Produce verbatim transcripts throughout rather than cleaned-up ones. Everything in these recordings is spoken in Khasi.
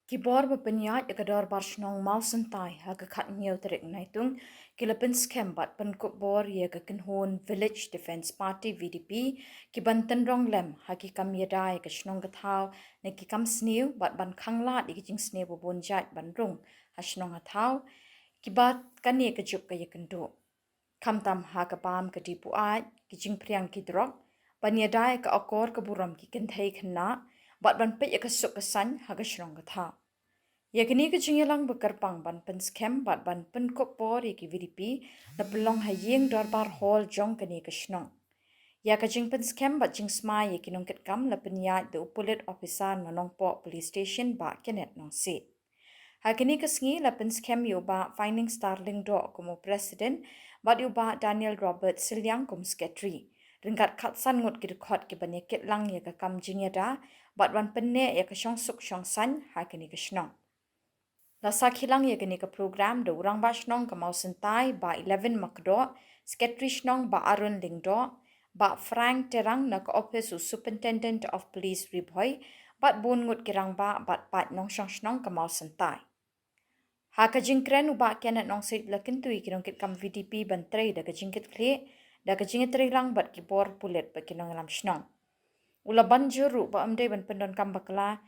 Ki bor ba pynïaid ïa ka Dorbar Shnong Mawsyntai ha ka khathynñiew tarik Naitung ki la pynskhem bad pynkup bor ïa ka kynhun Village Defence Party, V D P, ki ban tynrong lem ha ki kam ïada ïa ka shnong ka thaw na ki kam sniew bad ban khanglad ïa ki jingsniew ba bun jait ban rung ha shnong ha thaw, kiba kane ka juk ka ïakynduh. Khamtam ha ka bam ka dipuaid, ki jingphriang ki drok, ban ïada ïa ka akor ka burom ki kynthei khynnah, bad ban peit ïa ka suk ka saiñ ha ka shnong ka thaw. Ïa kane ka jingïalang ba kyrpang ban pynskhem bad ban pynkup bor ïa ki V D P la pynlong ha ïing dorbar hall jong kane ka shnong. Ïa ka jingpynskhem bad jingsmai ïa ki nongkitkam la pynïaid da u pulit officer na Nongpoh Police Station, Bah Kenneth Nongsiej. Ha kane ka sngi la pynskhem ïa u Bah Fining Star Lyngdoh kum u president bad ïa u Bah Daniel Robert Sylliang kum secretary. Ryngkat khatsan ngut ki dkhot ki ban ïakit lang ïa ka kam jingïada bad ban pynneh ïa ka shongsuk shongsaiñ ha kane ka shnong. La sakhi lang ïa kane ka program da u Rangbah Shnong ka Mawsyntai, Bah Eleven Makdoh, Secretary Shnong Bah Arun Lyngdoh, Bah Frank Terang na ka ophis u Superintendent of Police Ri Bhoi, bad bun ngut ki rangbah bad paid nongshong shnong ka Mawsyntai. Ha ka jingkren u Bah Kenneth Nongsiej la kyntu ïa ki nongkitkam V D P ban trei da ka jingkitkhlieh, da ka jingïatreilang bad ki bor pulit bad ki nongïalam shnong. U la ban jur ruh ba ym dei ban pyndonkam bakla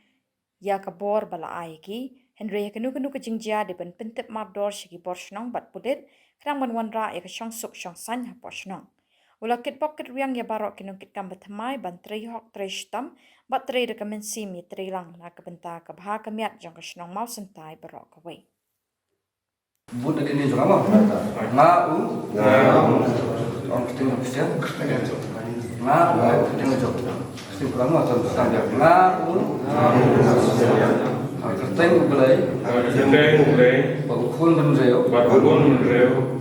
ïa ka bor ba la ai ïa ki, hynrei ïa kano kano ka jingjia dei ban pyntip mardor sha ki bor shnong bad pulit, khnang ban wanrah ïa ka shongsuk shongsaiñ hapoh shnong. U la kitbok kitrwiang ïa baroh ki nongkitkam ba thymmai ban trei hok trei shitom bad trei da ka mynsiem ïatreilang na ka bynta ka bha ka miat jong ka shnong Mawsyntai baroh kawei. Bud da kini jong nga ma. Nga u. Nga u. Ong kyrteng jong Khristan. Nga u. Kyrteng jong Khristan. Nga u. Ha kyrteng U Blei. Ha kyrteng U Blei. Bad U Khun Bynriew. Bad U Khun Bynriew.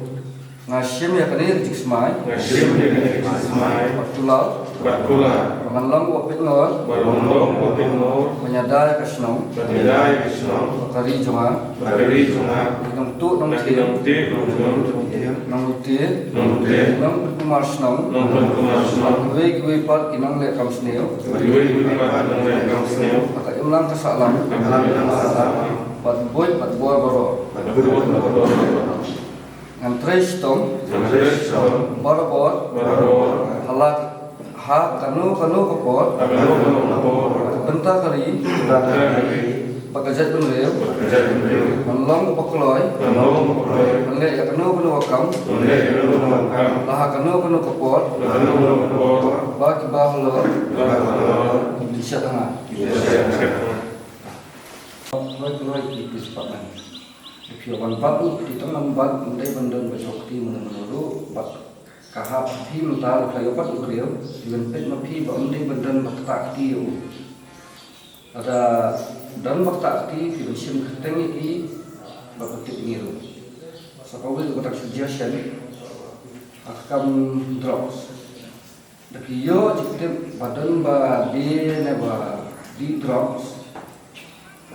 Nga shim ïa kane ka jingsmai. Nga shim ïa kane ka jingsmai. Bad kular. Bad kular. Ba ngan long u peit ngor. Ba ngan long u peit ngor. Ban ïada ïa ka shnong. Ban ïada ïa ka shnong. Bad ka ri jong nga. Bad ka ri jong nga. Ki nongtuh nongthiem. Ki nongtuh nongthiem. Nonglute. Nonglute. Nongpynkulmar shnong. Nongpynkulmar shnong. Kiwei kiwei pat ki nongleh kam sniew. Kiwei kiwei pat ki nongleh kam sniew. Ha ka imlang ka sahlang. Ha ka imlang ka sahlang. Bad buit bad bor baroh. Bad buit bad bor baroh. Ngan trei shitom. Ngan trei shitom. Barabor. Barabor. Ha la, ha kano kano ka por. Ha kano kano ka por. Ka bynta ka ri. Ka bynta ka ri. Bad ka jaitbynriew. Bad ka jaitbynriew. Ngan long uba kloi. Ngan long uba kloi. Ngan leh ïa kano kano ka kam. Ngan leh ïa kano kano ka kam. La ha kano kano ka por. La ha kano kano ka por. Ba kiba halor. Ba kiba halor. Kin shad ha nga. Kin shad ha nga. Hoi, hoi, ki, ki spah man. Phi wan bat u, phi tang wan bat, ym dei ban don ba jok ti mano mano ruh, bad ka hap phi mynta la phi wan bat u briew, phi wan peit ma phi ba ym dei ban don ba ktah kti u. Lada don ba ktah kti, phi ban shim kyrteng ïa ki, ba pyntip ngi ruh. Sa kawei ka bynta suggestion, ha ka kam drugs. Da phi ïoh jingtip ba don ba die ne ba die drugs.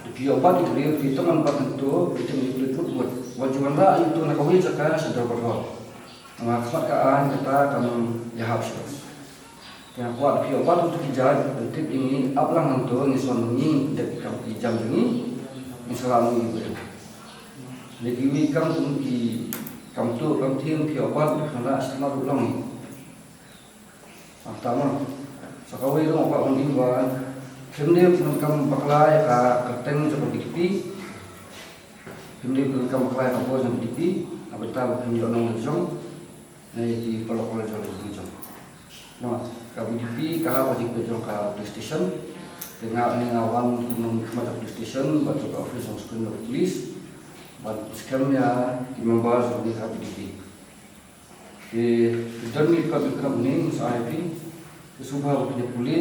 Da phi ïoh bat ïa u briew, phi tang wan bat hangto, phi tip ïa u briew kut kut. Wat ju wanrah ïa uto na kawei jaka sha dorbar hall. Namar khmat ka aiñ kata kam ïahap shuh. Te nga kwah da phi ïoh bat hangto ki jait, pyntip ïa ngi, ap lang hangto, ngi sa wan ngi dep kam ki jam jong ngi, ngi sa lam ngi u briew. Lei kiwei kam kum ki kam tuh kam thiem, phi ïoh bat, phi wanrah sha tnat ruh long ngi. Ata ma. Sa kawei ruh nga kwah ban ong ba phim dei ban pyndonkam bakla ïa ka kyrteng jong ka V D P. Phim dei ban pyndonkam bakla ïa ka bor jong ka V D P. Na bynta ba phim ïoh nong la jong. Na ïa ki paralok paralok jong la jong. Namar ka V D P ka hap ha jingpeit jong ka police station. Te nga, nga wan kum nongmihkhmat jong ka police station bad jong ka office jong Superintendent of Police. Ban skhem ïa ki member jong ka V D P. Te don ki kam, ki kam ne sa ai phi. Te sngewbha ba phin ïa pule.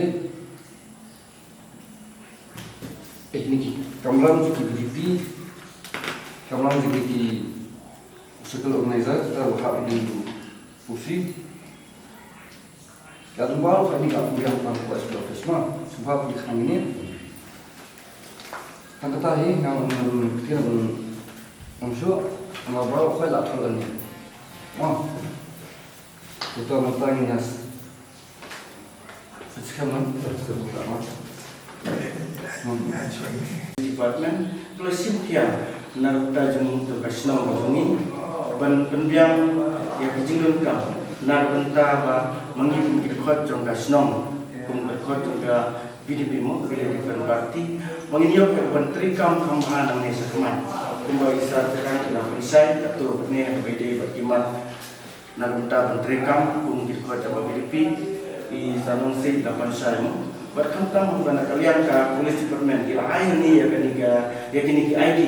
Eh, niki kamram jong ki V D P, kamram jong ki circle organizer, kita ba hap ïa u pusi. Ka dang ba ka ni ka pule hangta ha S P office ma. Sngewbha pule hangne. Tang kata hi nga, nga, nga, nga shu, nga ba ka la thol ni. Ma. Kita mynta ngi ngas. Sa skhem man, sa skhem man. Department, phi la shim khia na ka bynta jong ka shnong jong ngi ban pynbiang ïa ki jingdonkam na ka bynta ba ma ngi kum ki dkhot jong ka shnong, kum ki dkhot jong ka V D P mo, Village Development Party, ba ngin ïoh ïa ka ban treikam kham bha nangne shakhmat. Kumba i Sir Tyrkhong i la pynshai, kato ne ha kaba ïadei bad ki mat na ka bynta ban treikam kum ki dkhot jong ka V D P, i Sir Nongsiej i la pynshai mo. Bad khamtam haba na ka liang ka Police Department ki la ai hangne ïa kane ka, ïa kine ki I D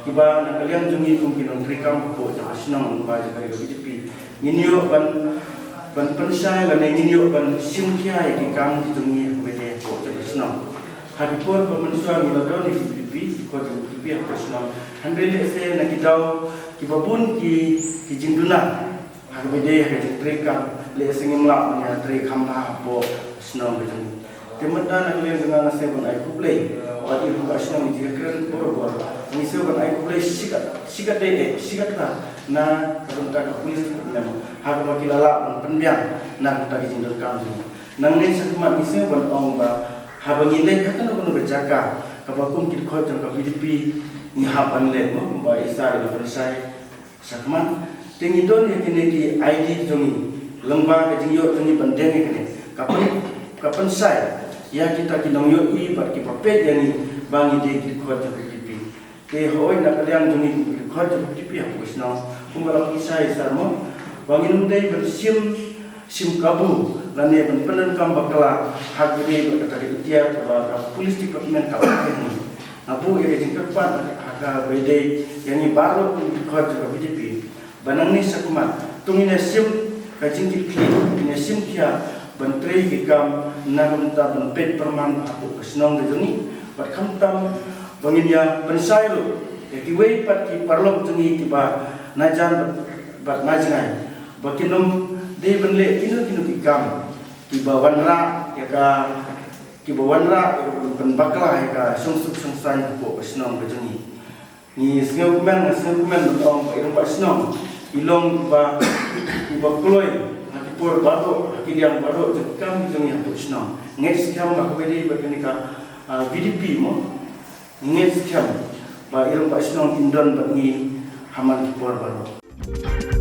kiba na ka liang jong ngi kum ki nongtreikam hapoh jong ka shnong lyngba jong ka V D P ngin ïoh ban, ban pynshai lane ngin ïoh ban shim khia ïa ki kam ki jong ngi ha kaba ïadei hapoh jong ka shnong. Ha ki por ba mynshuwa ngi la don ïa ki V D P, ki dkhot jong ka V D P hapoh shnong. Hynrei lehse na ki daw kiba bun ki, ki jingduna ha kaba ïadei ha ka jingtreikam, lehse ngim lah ban ïatrei kham bha hapoh shnong ka jong ngi. Te mynta na ka liang jong nga, nga sngew ban ai khublei bad i rangbah shnong i Jingïakren Borabor. Ngi sngew ban ai khublei shikatdei, shikatdei, eh, shikatta na ka bynta ka Police Department ha kaba ki la lah ban pynbiang na ka bynta ka jingdonkam jong ngi. Nangne shakhmat ngi sngew ban ong ba haba ngi leit ha kano kano ka jaka kaba kum ki dkhot jong ka V D P ngi hap ban leit mo, kumba i Sir i la pynshai shakhmat. Te ngi don ïa kine ki I D jong ngi lyngba ka jingïoh jong ngi ban deng ïa kine. Ka pyn, ka pynshai ïa kita ki nongïohi bad kiba peit ïa ngi ba ngi dei ki dkhot jong ka V D P. Te hooid na ka liang jong ngi kum ki dkhot jong ka V D P hapoh shnong, kumba la pynshai i Sir mo, ba ngin ym dei ban shim, shim kabu lane ban pyndonkam bakla ha kaba ïadei bad kata ka ikhtiar kaba ka Police Department ka la ai ha ngi. Nga buh ïa ka jingkyrpad ha kaba ïadei ïa ngi baroh ki dkhot jong ka V D P ba nangne shakhmat to ngin ïa shim ka jingkitkhlieh, ngin ïa shim khia ban trei ki kam na ka bynta ban peit pyrman hapoh ka shnong ka jong ngi. Bad khamtam ba ngin ïa pynshai ruh ïa kiwei pat ki paralok jong ngi kiba na jan bad na jngai ba kin ym dei ban leh kino kino ki kam kiba wanrah ïa ka, kiba wanrah ïa ka ban pynbakla ïa ka shongsuk shongsaiñ hapoh ka shnong ka jong ngi. Ngi sngewkmen, nga sngewkmen ban ong ba i rangbah shnong i long ba, uba kloi ha ki por baroh, ha ki liang baroh jong ki kam jong ngi hapoh shnong. Ngeit skhem ba kaba ïadei bad kane ka, ah, V D P mo, ngeit skhem ba i rangbah shnong in don bad ngi ha man ki por baroh.